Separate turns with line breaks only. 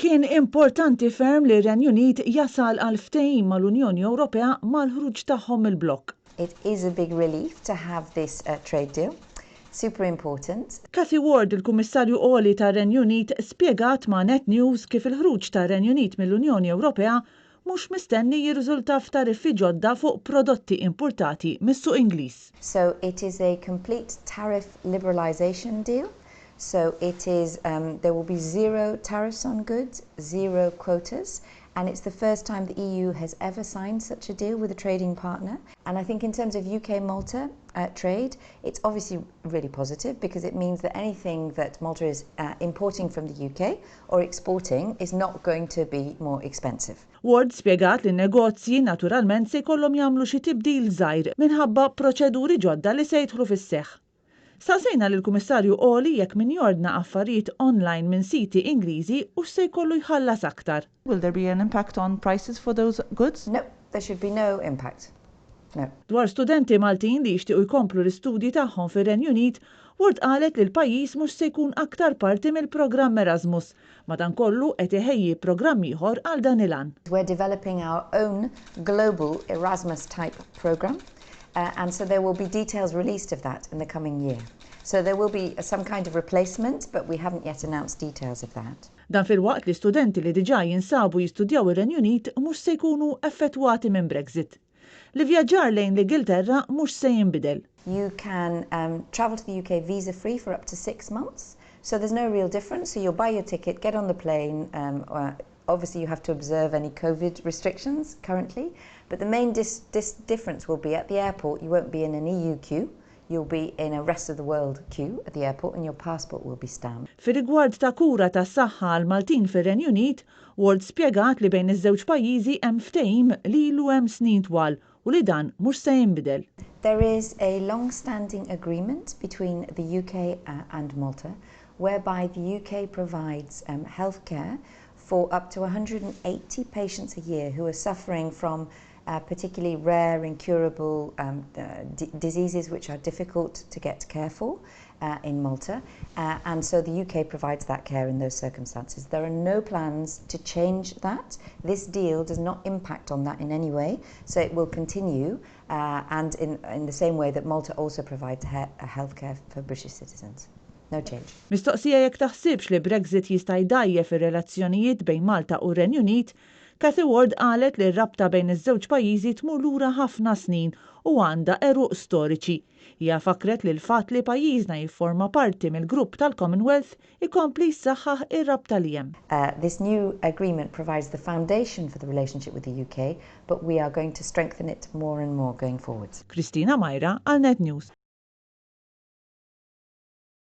Kien importanti ferm li r-Renju Unit jasal għal ftehim mal-Unjoni Ewropea mal-ħruġ tagħhom mill-blokk.
It is a big relief to have this trade deal. Super important.
Cathy Ward, il-Kummissarju Għoli tar-Renju Unit, spjegat ma' Net News kif il-ħruġ tar-Renju Unit mill-Unjoni Ewropea mhux mistenni jirriżulta f'tariffi ġodda fuq prodotti impurtati mis-suq Ingliż.
So it is a complete tariff liberalisation deal. So it is, there will be zero tariffs on goods, zero quotas, and it's the first time the EU has ever signed such a deal with a trading partner. And I think in terms of UK-Malta trade, it's obviously really positive because it means that anything that Malta is importing from the UK or exporting is not going to be more expensive.
Ward spjegat li n-negozji naturalment se jkollhom jagħmlu xi tibdil żgħir minħabba proċeduri ġodda li se jidħlu fis-seħħ. Staqsejna lill-Kummissarju Għoli jekk min jordna affarijiet online minn siti Ingliżi hux se jkollu jħallas aktar.
Will there be an impact on prices for those goods?
No, there should be no impact. No.
Dwar studenti Maltin li jixtiequ jkomplu l-istudji tagħhom fir-Renju Unit, Ward qalet li l-pajjiż mhux se jkun aktar parti mill-programm Erasmus. Madankollu qed iħejji programm ieħor għal dan il-għan.
We're developing our own global Erasmus type program. And so there will be details released of that in the coming year. So there will be some kind of replacement, but we haven't yet announced details of that.
Dan filwaqt li studenti li diġà jinsabu jistudjaw ir-Renju Unit mhux se jkunu effettwati minn Brexit. L-ivvjaġġar lejn l-Ingilterra mhux se jinbidel.
You can travel to the UK visa free for up to 6 months. So there's no real difference. So you'll buy your ticket, get on the plane. Obviously, you have to observe any COVID restrictions currently. But the main difference will be at the airport, you won't be in an EU queue. You'll be in a rest of the world queue at the airport and your passport will be stamped.
Fir-rigward ta' kura ta' saħħa għal Maltin fir-Renju Unit, Ward spjegat li bejn iż-żewġ pajjiżi hemm ftehim li ilu hemm snin twal u li dan mhux se jinbidel.
There is a long-standing agreement between the UK and Malta whereby the UK provides healthcare for up to 180 patients a year who are suffering from particularly rare, incurable diseases which are difficult to get care for in Malta. And so the UK provides that care in those circumstances. There are no plans to change that. This deal does not impact on that in any way, so it will continue and in the same way that Malta also provides healthcare for British citizens. No change.
Mistoqsija jekk taħsibx li Brexit jista' jdgħajjef ir-relazzjonijiet bejn Malta u Renju Unit, Cathy Ward qalet li r-rabta bejn iż-żewġ pajjiżi tmur lura ħafna snin u għandha għeruq storiċi. Hija fakret li l-fatt li pajjiżna jifforma parti mill-grupp tal-Commonwealth ikompli jsaħħaħ ir-rabta li hemm.
This new agreement provides the foundation for the relationship with the UK, but we are going to strengthen it more and more going forwards.
Kristina Majra għal Net News.